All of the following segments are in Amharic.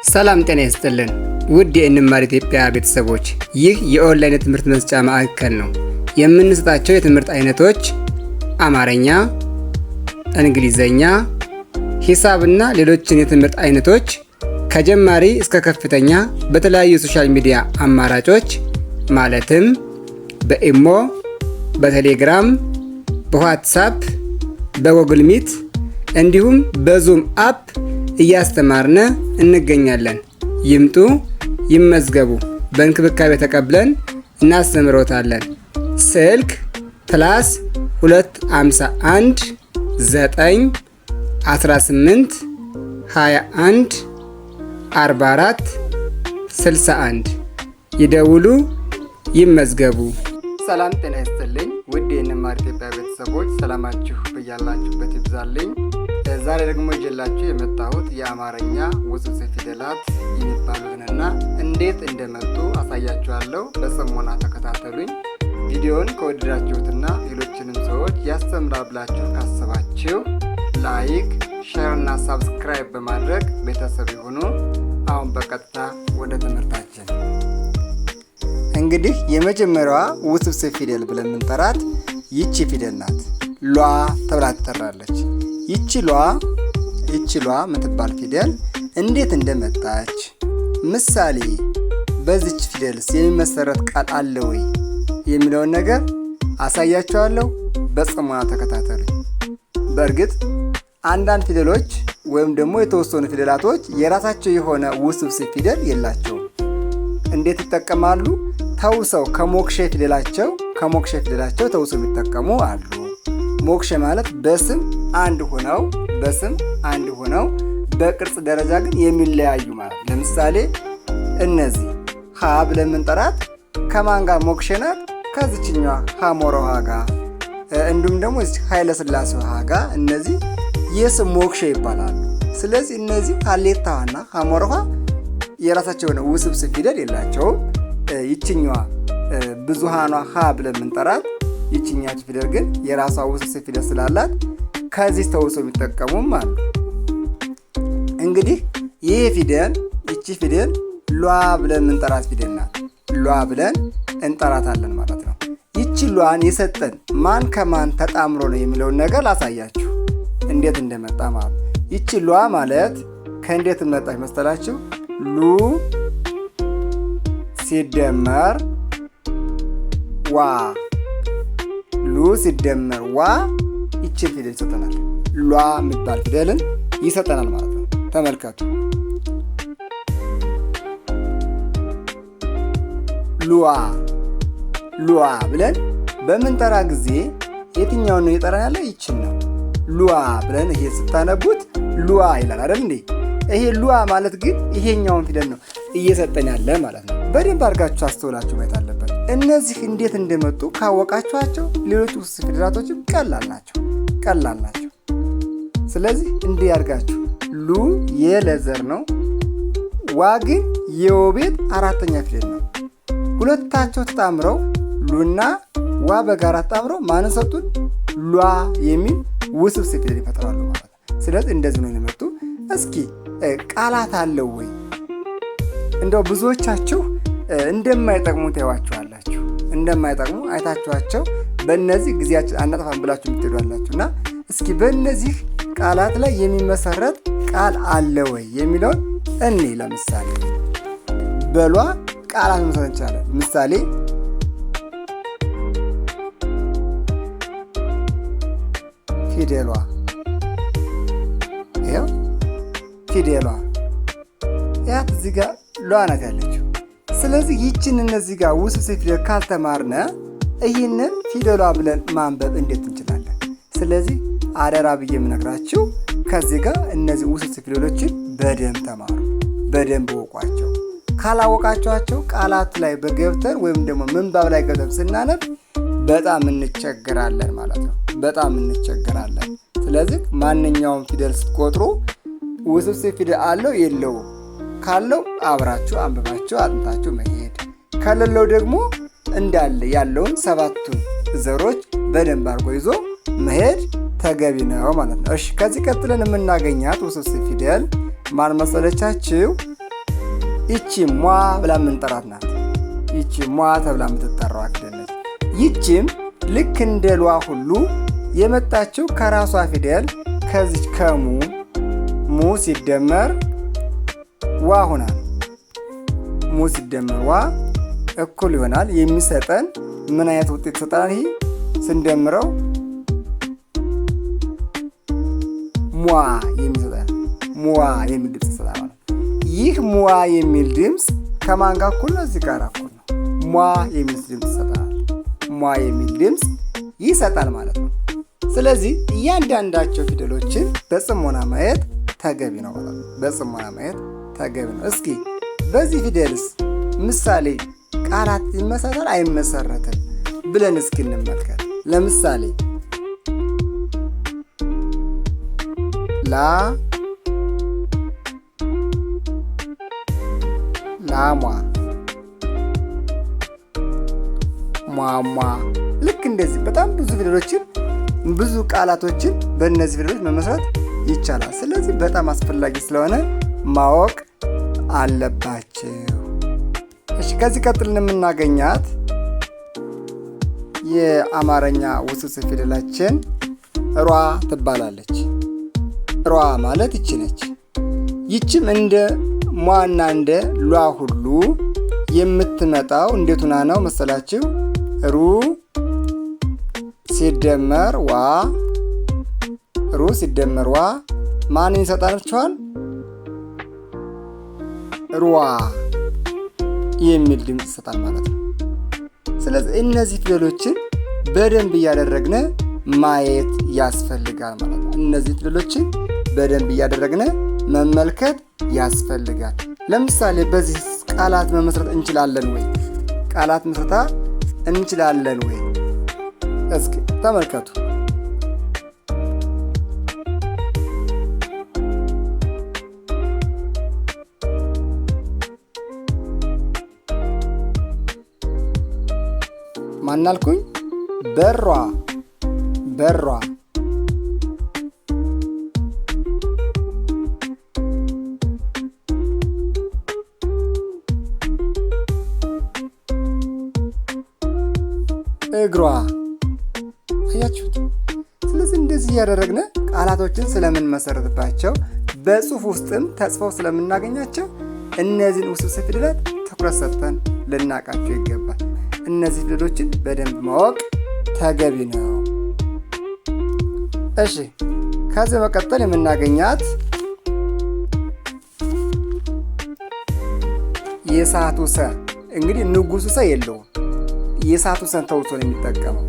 ሰላም ጤና ይስጥልን ውድ የእንማር ኢትዮጵያ ቤተሰቦች፣ ይህ የኦንላይን የትምህርት መስጫ ማዕከል ነው። የምንሰጣቸው የትምህርት አይነቶች አማርኛ፣ እንግሊዘኛ፣ ሂሳብና ሌሎችን የትምህርት አይነቶች ከጀማሪ እስከ ከፍተኛ በተለያዩ የ social media አማራጮች ማለትም በኢሞ፣ በቴሌግራም፣ በዋትሳፕ፣ በ Google Meet እንዲሁም በ Zoom app እያስተማርነ እንገኛለን። ይምጡ፣ ይመዝገቡ። በእንክብካቤ ተቀብለን እናስተምሮታለን። ስልክ plus 251 9 18 21 44 61 ይደውሉ፣ ይመዝገቡ። ሰላም ጤና ይስጥልኝ ውድ የእንማር ኢትዮጵያ ቤተሰቦች፣ ሰላማችሁ በያላችሁበት ይብዛልኝ። ዛሬ ደግሞ ይዤላችሁ የመጣሁት የአማርኛ ውስብስብ ፊደላት የሚባሉትንና እንዴት እንደመጡ አሳያችኋለሁ። በጽሞና ተከታተሉኝ። ቪዲዮውን ከወደዳችሁትና ሌሎችንም ሰዎች ያስተምራል ብላችሁ ካሰባችሁ like፣ share እና subscribe በማድረግ ቤተሰብ ይሁኑ። አሁን በቀጥታ ወደ ትምህርታችን። እንግዲህ የመጀመሪያዋ ውስብስብ ፊደል ብለን የምንጠራት ይቺ ፊደል ናት። ሏ ተብላ ትጠራለች። ይቺ ሏ የምትባል ፊደል እንዴት እንደመጣች፣ ምሳሌ በዚች ፊደልስ የሚመሰረት ቃል አለ ወይ የሚለውን ነገር አሳያችኋለሁ። በጽሞና ተከታተሉ። በእርግጥ አንዳንድ ፊደሎች ወይም ደግሞ የተወሰኑ ፊደላቶች የራሳቸው የሆነ ውስብስብ ፊደል የላቸውም። እንዴት ይጠቀማሉ? ተውሰው ከሞክሼ ፊደላቸው ተውሰው የሚጠቀሙ አሉ። ሞክሼ ማለት በስም አንድ ሆነው በቅርጽ ደረጃ ግን የሚለያዩ ማለት። ለምሳሌ እነዚህ ሀ ብለን የምንጠራት ከማን ጋር ሞክሼ ናት? ከዚችኛዋ ሐሞረ ውሃ ጋር፣ እንዲሁም ደግሞ ኃይለ ሥላሴ ውሃ ጋር፣ እነዚህ የስም ሞክሼ ይባላሉ። ስለዚህ እነዚህ ሀሌታዋና ሐሞረ ውሃ የራሳቸው የሆነ ውስብስብ ፊደል የላቸውም። ይችኛዋ ብዙሃኗ ሀ ብለን የምንጠራት ይችኛች ፊደል ግን የራሷ ውስብስብ ፊደል ስላላት ከዚህ ተውሰው የሚጠቀሙም አሉ። እንግዲህ ይህ ፊደል ይቺ ፊደል ሏ ብለን የምንጠራት ፊደል ናት። ሏ ብለን እንጠራታለን ማለት ነው። ይቺ ሏን የሰጠን ማን ከማን ተጣምሮ ነው የሚለውን ነገር ላሳያችሁ እንዴት እንደመጣ ማለት ነው። ይቺ ሏ ማለት ከእንዴት መጣች መሰላችሁ? ሉ ሲደመር ዋ፣ ሉ ሲደመር ዋ ይችን ፊደል ይሰጠናል። ሏ የሚባል ፊደልን ይሰጠናል ማለት ነው። ተመልከቱ። ሉዋ፣ ሉዋ ብለን በምንጠራ ጊዜ የትኛውን ነው እየጠራን ያለ? ይችን ነው። ሉዋ ብለን ይሄ ስታነቡት ሉዋ ይላል አይደል እንዴ? ይሄ ሉዋ ማለት ግን ይሄኛውን ፊደል ነው እየሰጠን ያለ ማለት ነው። በደንብ አድርጋችሁ አስተውላችሁ ማየት አለበት። እነዚህ እንዴት እንደመጡ ካወቃችኋቸው ሌሎች ውስብስብ ፊደላቶችም ቀላል ናቸው፣ ቀላል ናቸው። ስለዚህ እንዲህ አድርጋችሁ ሉ የለዘር ነው፣ ዋ ግን የወቤት አራተኛ ፊደል ነው። ሁለታቸው ተጣምረው ሉና ዋ በጋራ ተጣምረው ማንን ሰጡን? ሏ የሚል ውስብስብ ፊደል ይፈጥራሉ ማለት ነው። ስለዚህ እንደዚህ ነው የመጡ። እስኪ ቃላት አለው ወይ? እንደው ብዙዎቻችሁ እንደማይጠቅሙ ታዩዋቸዋላችሁ። እንደማይጠቅሙ አይታችኋቸው በእነዚህ ጊዜያችን አናጠፋም ብላችሁ የምትሄዱ አላችሁ። እና እስኪ በእነዚህ ቃላት ላይ የሚመሰረት ቃል አለ ወይ የሚለውን እኔ ለምሳሌ በሏ ቃላት መመስረት እንችላለን። ምሳሌ ፊደሏ፣ ይኸው ፊደሏ ያት እዚህ ጋር ሏ ናት ያለችው። ስለዚህ ይችን እነዚህ ጋር ውስብስብ ፊደል ካልተማርነ ይህንን ፊደሏ ብለን ማንበብ እንዴት እንችላለን? ስለዚህ አደራ ብዬ የምነግራችሁ ከዚህ ጋር እነዚህ ውስብስብ ፊደሎችን በደንብ ተማሩ፣ በደንብ እወቋቸው። ካላወቃችኋቸው ቃላት ላይ በገብተን ወይም ደግሞ ምንባብ ላይ ገብተን ስናነብ በጣም እንቸገራለን ማለት ነው። በጣም እንቸገራለን። ስለዚህ ማንኛውም ፊደል ስትቆጥሩ ውስብስብ ፊደል አለው የለውም፣ ካለው አብራችሁ አንብባችሁ አጥንታችሁ መሄድ፣ ከሌለው ደግሞ እንዳለ ያለውን ሰባቱን ዘሮች በደንብ አድርጎ ይዞ መሄድ ተገቢ ነው ማለት ነው። እሺ፣ ከዚህ ቀጥለን የምናገኛት ውስብስብ ፊደል ማን መሰለቻችሁ? ይቺ ሟ ብላ የምንጠራት ናት። ይቺ ሟ ተብላ የምትጠራዋ ፊደል ነች። ይቺም ልክ እንደ ሏ ሁሉ የመጣችው ከራሷ ፊደል ከዚች ከሙ ሙ ሲደመር ዋ ሆና ነው። ሙ ሲደመር ዋ እኩል ይሆናል የሚሰጠን ምን አይነት ውጤት ይሰጠናል? ይሄ ስንደምረው ሟ የሚሰጠን ሟ የሚል ድምፅ ይሰጣል ማለት ነው። ይህ ሟ የሚል ድምፅ ከማን ጋር እኩል ነው? እዚህ ጋር እኩል ነው። ሟ የሚል ድምፅ ይሰጣል። ሟ የሚል ድምፅ ይሰጣል ማለት ነው። ስለዚህ እያንዳንዳቸው ፊደሎችን በጽሞና ማየት ተገቢ ነው ማለት ነው። በጽሞና ማየት ተገቢ ነው። እስኪ በዚህ ፊደልስ ምሳሌ ቃላት ይመሰረታል አይመሰረትም ብለን እስኪ እንመልከት። ለምሳሌ ላ ላሟ ሟሟ። ልክ እንደዚህ በጣም ብዙ ፊደሎችን ብዙ ቃላቶችን በእነዚህ ፊደሎች መመስረት ይቻላል። ስለዚህ በጣም አስፈላጊ ስለሆነ ማወቅ አለባችሁ። እሺ፣ ከዚህ ቀጥልን የምናገኛት የአማርኛ ውስብስብ ፊደላችን ሯ ትባላለች። ሯ ማለት ይቺ ነች። ይችም እንደ ሟና እንደ ሏ ሁሉ የምትመጣው እንዴት ሆና ነው መሰላችሁ? ሩ ሲደመር ዋ፣ ሩ ሲደመር ዋ ማንን ይሰጣችኋል? ሩዋ የሚል ድምፅ ይሰጣል ማለት ነው። ስለዚህ እነዚህ ፊደሎችን በደንብ እያደረግን ማየት ያስፈልጋል ማለት ነው። እነዚህ ፊደሎችን በደንብ እያደረግን መመልከት ያስፈልጋል። ለምሳሌ በዚህ ቃላት መመስረት እንችላለን ወይ? ቃላት መስረታ እንችላለን ወይ? እስኪ ተመልከቱ። ማናልኩኝ? በሯ በሯ እግሯ። አያችሁት? ስለዚህ እንደዚህ እያደረግን ቃላቶችን ስለምንመሰርትባቸው በጽሁፍ ውስጥም ተጽፈው ስለምናገኛቸው እነዚህን ውስብስብ ፊደላት ትኩረት ሰጥተን ልናውቃቸው ይገባል። እነዚህ ፊደሎችን በደንብ ማወቅ ተገቢ ነው። እሺ፣ ከዚህ በመቀጠል የምናገኛት የሰዓቱ ሰ። እንግዲህ ንጉሱ ሰ የለውም። የሰዓቱ ሰን ተውሶ ነው የሚጠቀመው።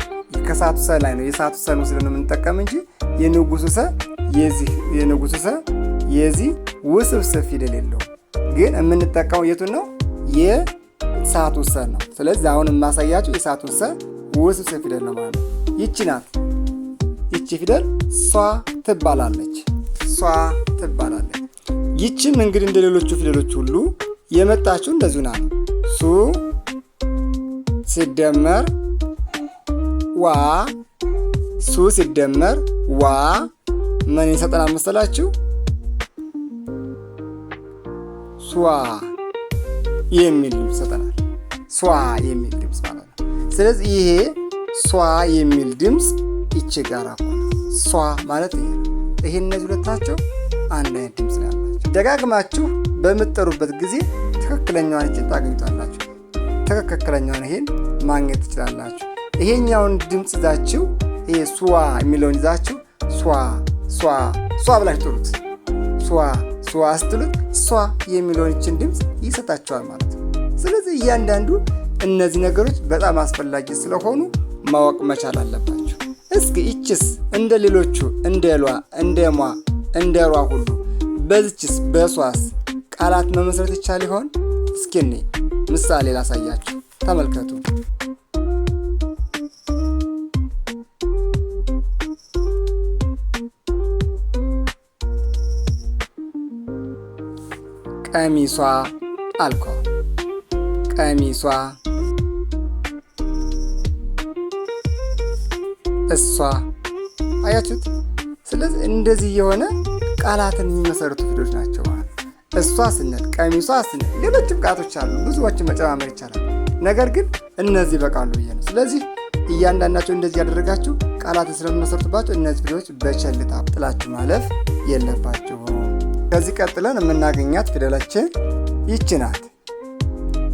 ከሰዓቱ ሰ ላይ ነው የሰዓቱ ሰን ወስደን ነው የምንጠቀም እንጂ የንጉሱ ሰ የዚህ የንጉሱ ሰ የዚህ ውስብስብ ፊደል የለውም። ግን የምንጠቀመው የቱን ነው? የሰዓቱ ሰ ነው። ስለዚህ አሁን የማሳያችሁ የሰዓቱ ሰ ውስብስብ ፊደል ነው ማለት ነው። ይቺ ናት። ይቺ ፊደል ሷ ትባላለች። ሷ ትባላለች። ይቺም እንግዲህ እንደ ሌሎቹ ፊደሎች ሁሉ የመጣችው እንደዚሁ ናት። ሱ ሲደመር ዋ፣ ሱ ሲደመር ዋ ምን ይሰጠናል መሰላችሁ? ሷ የሚል ድምፅ ይሰጠናል። ሷ የሚል ድምፅ ማለት ነው። ስለዚህ ይሄ ሷ የሚል ድምፅ ይቺ ጋር እኩል ነው። ሷ ማለት ይሄ ነው። ይሄ እነዚህ ሁለታቸው አንድ አይነት ድምፅ ነው ያላቸው። ደጋግማችሁ በምትጠሩበት ጊዜ ትክክለኛዋን ይችን ታገኙታላችሁ። ትክክለኛውን ይሄን ማግኘት ትችላላችሁ። ይሄኛውን ድምፅ ይዛችሁ ይሄ ሷ የሚለውን ይዛችሁ ሷ ሷ ሷ ብላችሁ ጥሩት። ሷ ሷ ስትሉት ሷ የሚለውን ይችን ድምፅ ይሰጣችኋል ማለት ነው። ስለዚህ እያንዳንዱ እነዚህ ነገሮች በጣም አስፈላጊ ስለሆኑ ማወቅ መቻል አለባችሁ። እስኪ ይችስ እንደ ሌሎቹ እንደ ሏ፣ እንደ ሟ፣ እንደ ሯ ሁሉ በዚችስ በሷስ ቃላት መመስረት ይቻል ይሆን? እስኪ እኔ ምሳሌ ላሳያችሁ፣ ተመልከቱ። ቀሚሷ አልኳ። ቀሚሷ፣ እሷ። አያችሁት? ስለዚህ እንደዚህ የሆነ ቃላትን የሚመሰርቱ ፊደሎች ናቸው ማለት ነው። እሷ ስንል፣ ቀሚሷ ስንል፣ ሌሎችም ቃላቶች አሉ። ብዙዎችን መጨማመር ይቻላል። ነገር ግን እነዚህ ይበቃሉ ብዬ ነው። ስለዚህ እያንዳንዳቸው እንደዚህ ያደረጋችሁ ቃላትን ስለምመሰርቱባቸው እነዚህ ፊደሎች በቸልታ ጥላችሁ ማለፍ የለባችሁም። ከዚህ ቀጥለን የምናገኛት ፊደላችን ይቺ ናት።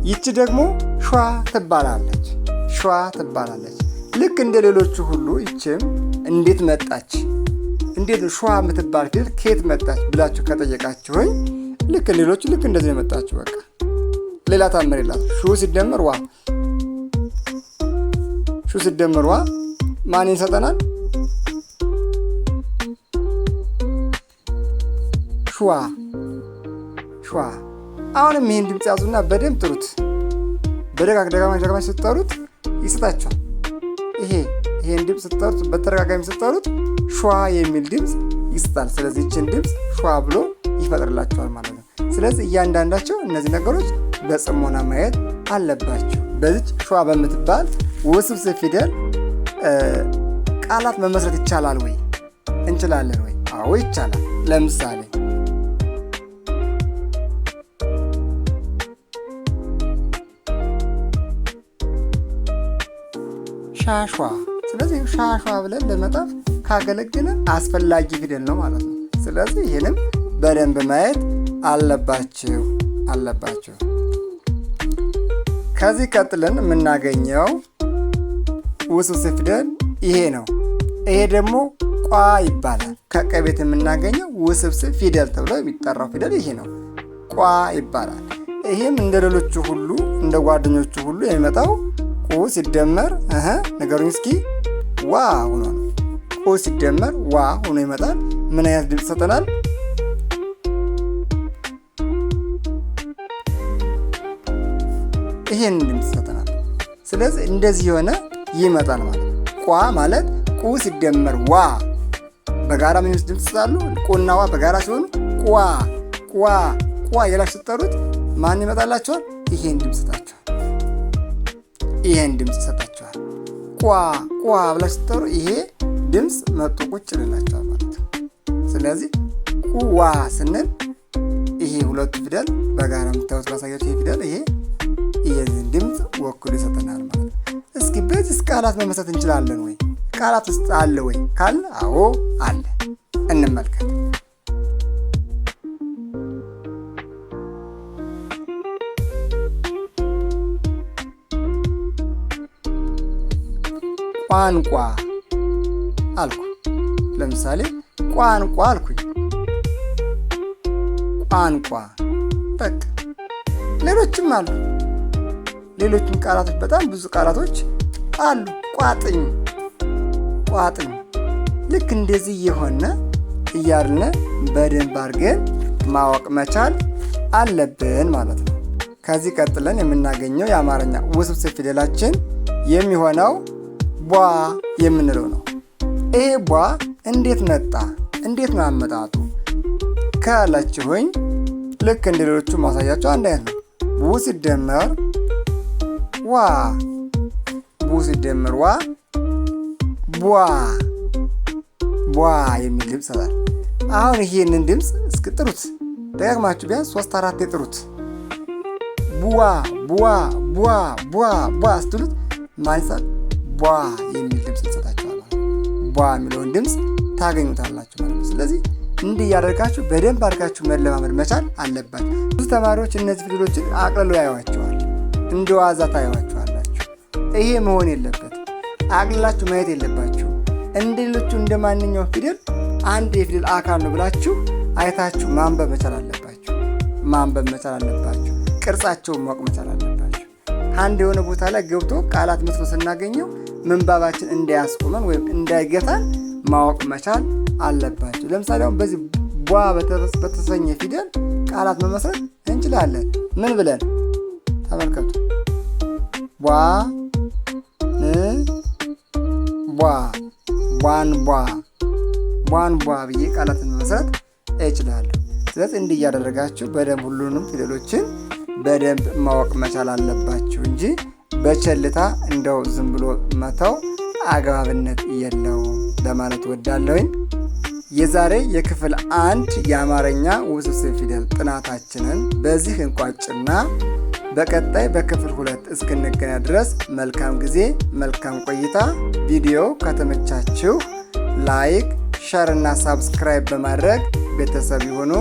ይቺ ደግሞ ሿ ትባላለች። ሿ ትባላለች። ልክ እንደ ሌሎቹ ሁሉ ይችም እንዴት መጣች፣ እንዴት ሿ የምትባል ፊደል ከየት መጣች ብላችሁ ከጠየቃችሁኝ ልክ እንደ ሌሎቹ ልክ እንደዚህ የመጣችሁ በቃ ሌላ ታምር የላት። ሹ ሲደመር ዋ፣ ሹ ሲደመር ዋ ማን ይሰጠናል? ሹዋ ሹዋ። አሁንም ይህን ድምፅ ያዙና በደንብ ጥሩት። በደጋግማ ስትጠሩት ይሰጣቸዋል። ይሄን ድምፅ ስትጠሩት፣ በተደጋጋሚ ስትጠሩት ሿ የሚል ድምፅ ይሰጣል። ስለዚህ ይችን ድምፅ ሿ ብሎ ይፈጥርላቸዋል ማለት ነው። ስለዚህ እያንዳንዳቸው እነዚህ ነገሮች በጽሞና ማየት አለባቸው። በዚች ሿ በምትባል ውስብስብ ፊደል ቃላት መመስረት ይቻላል ወይ? እንችላለን ወይ? አዎ ይቻላል። ለምሳሌ ሻሿ። ስለዚህ ሻሿ ብለን ለመጻፍ ካገለገለን አስፈላጊ ፊደል ነው ማለት ነው። ስለዚህ ይህንም በደንብ ማየት አለባችሁ። ከዚህ ቀጥለን የምናገኘው ውስብስብ ፊደል ይሄ ነው። ይሄ ደግሞ ቋ ይባላል። ከቀ ቤት የምናገኘው ውስብስብ ፊደል ተብሎ የሚጠራው ፊደል ይሄ ነው፣ ቋ ይባላል። ይሄም እንደ ሌሎቹ ሁሉ እንደ ጓደኞቹ ሁሉ የሚመጣው ቁ ሲደመር ንገሩኝ እስኪ ዋ ሆኖ ነው። ቁ ሲደመር ዋ ሆኖ ይመጣል። ምን አይነት ድምፅ ይሰጠናል? ይሄን ድምፅ ይሰጠናል። ስለዚህ እንደዚህ የሆነ ይመጣል ማለት ነው። ቋ ማለት ቁ ሲደመር ዋ በጋራ ምን ድምፅ ይሰጣሉ? ቁና ዋ በጋራ ሲሆኑ ቋ ቋ ቋ እያላችሁ ስትጠሩት ማን ይመጣላችኋል? ይሄን ድምፅ ይሰጣችኋል። ይሄን ድምፅ ይሰጣችኋል። ቋ ቋ ብላችሁ ስትጠሩ ይሄ ድምፅ መጥቶ ቁጭ ይልላችኋል ማለት ነው። ስለዚህ ቁዋ ስንል ይሄ ሁለቱ ፊደል በጋራ የምታዩት ባሳያችሁ ይሄ ፊደል ይሄ ይሄንን ድምፅ ወክሎ ይሰጠናል ማለት ነው። እስኪ በዚህ ቃላት መመስረት እንችላለን ወይ? ቃላት ውስጥ አለ ወይ ካለ አዎ አለ። እንመልከት። ቋንቋ አልኩ። ለምሳሌ ቋንቋ አልኩኝ። ቋንቋ በቃ ሌሎችም አሉ። ሌሎችም ቃላቶች በጣም ብዙ ቃላቶች አሉ። ቋጥኝ ቋጥኝ። ልክ እንደዚህ የሆነ እያልን በደንብ አድርገን ማወቅ መቻል አለብን ማለት ነው። ከዚህ ቀጥለን የምናገኘው የአማርኛ ውስብስብ ፊደላችን የሚሆነው ቧ የምንለው ነው። ይሄ ቧ እንዴት መጣ? እንዴት ነው አመጣጡ ካላችሁኝ ልክ እንደ ሌሎቹ ማሳያቸው አንድ አይነት ነው። ቡ ሲደመር ዋ፣ ቡ ሲደመር ዋ ቧ ቧ የሚል ድምፅ ይሰጣል። አሁን ይሄንን ድምፅ እስኪ ጥሩት ደጋግማችሁ ቢያንስ 3 4 ጥሩት። ቡዋ ቡዋ ቡዋ ቡዋ ቡዋ ስትሉት ማን ይሰጣል? ቧ የሚል ድምፅ ይሰጣችኋል። ቧ የሚለውን ድምፅ ታገኙታላችሁ ማለት ነው። ስለዚህ እንዲህ እያደረጋችሁ በደንብ አድርጋችሁ መለማመድ መቻል አለባችሁ። ብዙ ተማሪዎች እነዚህ ፊደሎችን አቅልለው ያዩዋቸዋል፣ እንደ ዋዛ ታዩዋቸዋላችሁ። ይሄ መሆን የለበትም። አቅልላችሁ ማየት የለባችሁ። እንደ ሌሎቹ እንደ ማንኛውም ፊደል አንድ የፊደል አካል ነው ብላችሁ አይታችሁ ማንበብ መቻል አለባችሁ። ማንበብ መቻል አለባችሁ። ቅርጻቸውን ማወቅ መቻል አለባችሁ። አንድ የሆነ ቦታ ላይ ገብቶ ቃላት መስሎ ስናገኘው ምንባባችን እንዳያስቆመን ወይም እንዳይገታን ማወቅ መቻል አለባችሁ። ለምሳሌ አሁን በዚህ ቧ በተሰኘ ፊደል ቃላት መመስረት እንችላለን። ምን ብለን ተመልከቱ። ቧ ን ቧ ቧንቧ ቧንቧ ብዬ ቃላትን መመስረት እችላለሁ። ስለዚህ እንዲህ እያደረጋችሁ በደንብ ሁሉንም ፊደሎችን በደንብ ማወቅ መቻል አለባችሁ እንጂ በቸልታ እንደው ዝም ብሎ መተው አግባብነት የለውም ለማለት እወዳለሁኝ። የዛሬ የክፍል 1 የአማርኛ ውስብስብ ፊደል ጥናታችንን በዚህ እንቋጭና በቀጣይ በክፍል 2 እስክንገናኝ ድረስ መልካም ጊዜ፣ መልካም ቆይታ። ቪዲዮ ከተመቻችሁ like፣ share እና subscribe በማድረግ ቤተሰብ ይሁኑ።